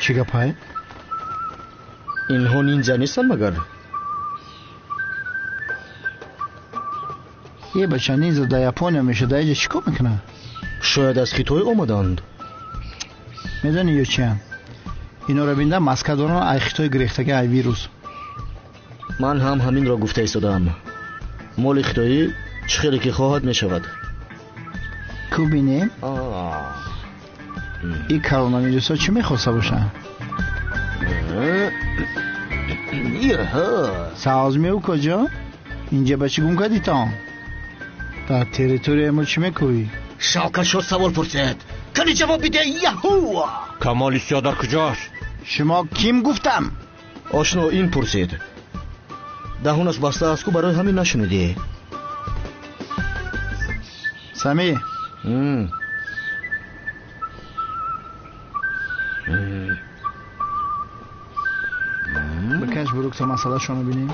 Чӣ гапай? Инҳо ниндзя нестанд магар? Е бача, ниндзя дар Япония мешад, дар инҷа чӣ кор мекунад? Шояд аз Хитой омаданд. Медонӣ ё чиянд? Инора бинда маска доранд, ай Хитой гирехтаги, ай вирус. Ман ҳам ҳаминро гуфта истодаам. Моли хитоӣ чӣ хеле ки хоҳад мешавад. Ку бинем? Ин коронавирусҳо чӣ мехоста бошанд? Савзмеу куҷо? Инҷа ба чӣ гум кардитон? Дар территорияи мо чӣ мекӯӣ? Шавкатшо савол пурсед. Кани ҷавоб биде, яҳу! Камоли сиёҳ дар куҷост? Шумо ким гуфтам? Ошно ин пурсид. Даҳонаш баста аст ку, барои ҳамин нашунидӣ. Сами. Бикаш бурук то масъалашонро бинем.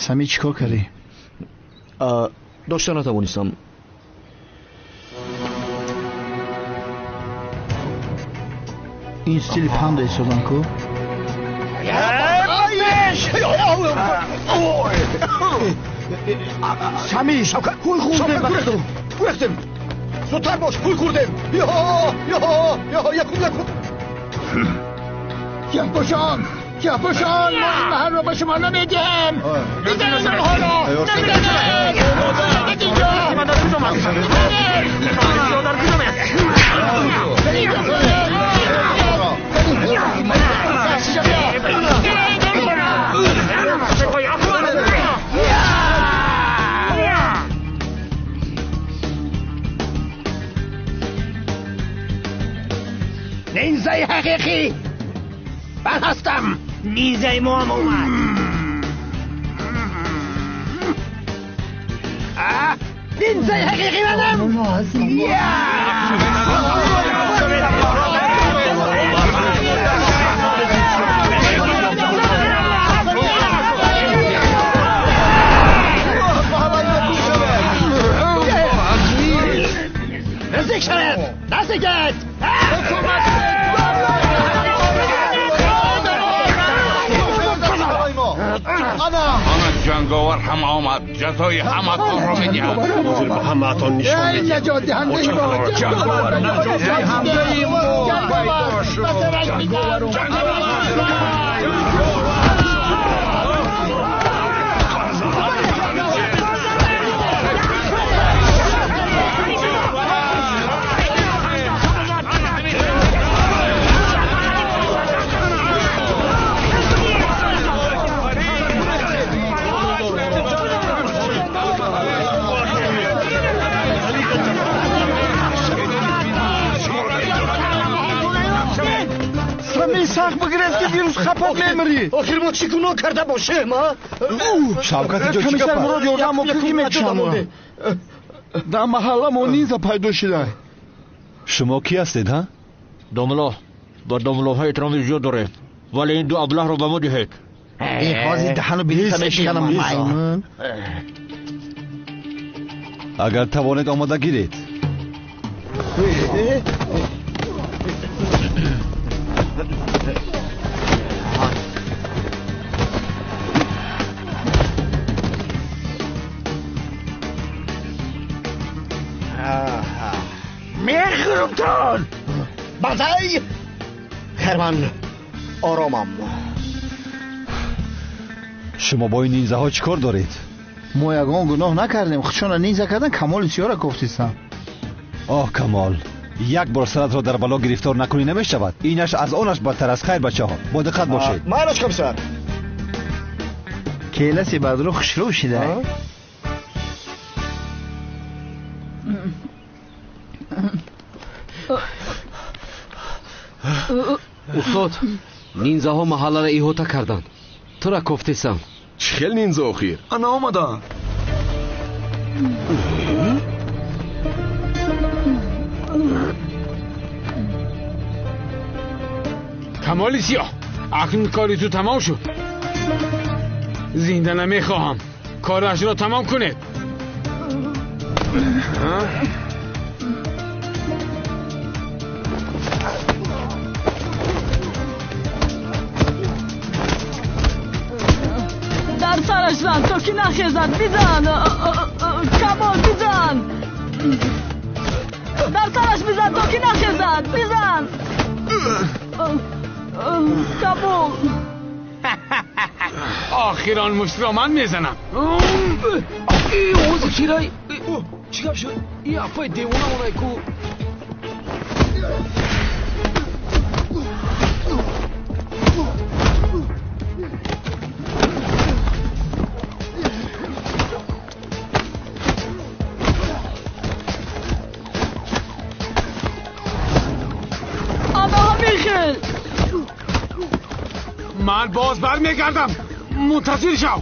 Сами, чӣ кор кардӣ? Дошта натавонистам. Ин стили панда истодан ку? Сами, ҳуй хӯрдем! Гурехтем! Зудтар бош, ҳуй хӯрдем! Якум, якум! Сиёҳпӯшон! Сиёҳпӯшон! Мо ин маҳалро ба шумо намедиҳем! Бизанед онҳоро! Бизанед! Инҷо! Нинзаи ҳақиқӣ ман ҳастам. Нинзаи мо ҳам омад. Нинзаи ҳақиқӣ манам. Наздик шавед, наздикет. Ана ҷанговар ҳам омад, ҷазои ҳаматонро медиҳад. Ҳозир ба ҳамаатон нишон медиҳам. Ҷанговар, Сахт бигиред ки вирус хапад, мемирӣ. Охир мо чӣ гуноҳ карда бошем, а? Шавкат, инҷо чӣ Комиссар гап? Мурод, ёрдам мо ки мекушам. Дар маҳалла мо нинза пайдо шуда. Шумо кӣ ҳастед, ҳа? Домло, ба домлоҳо эҳтироми зиёд дорем, вале ин ду аблаҳро ба мо диҳед. Ҳозир даҳану билита мешиканам, маймун. Агар тавонед, омода гиред. Мехӯрумтон! Базай! Хайр, ман оромам. Шумо бо ин нинзаҳо чӣ кор доред? Мо ягон гуноҳ накардем, худшона нинза кардан. Камоли сиёра кофтистам. Оҳ, Камол, як бор саратро дар бало гирифтор накунӣ намешавад. Инаш аз онаш бадтар аст. Хайр, бачаҳо, бо диққат бошед. Майлаш, комиссар. Келаси бадру хушрӯ шида. Устод, нинзаҳо маҳалларо иҳота карданд. Тура кофтесам. Чӣ хел нинза охир? Ана омаданд. Камоли сиёҳ, акнун кори ту тамом шуд. Зинда намехоҳам. Корашро тамом кунед. Дар сараш зан то ки нахезад. Бизан, Камол, бизан. Дар сараш бизан то ки нахезад. Бизан, Камол. Охир он муштро ман мезанам. Ози кирай, чӣ гап шуд? И апай девона монай ку. Ана ҳамин хел. Ман боз бармегардам, мунтазир шав.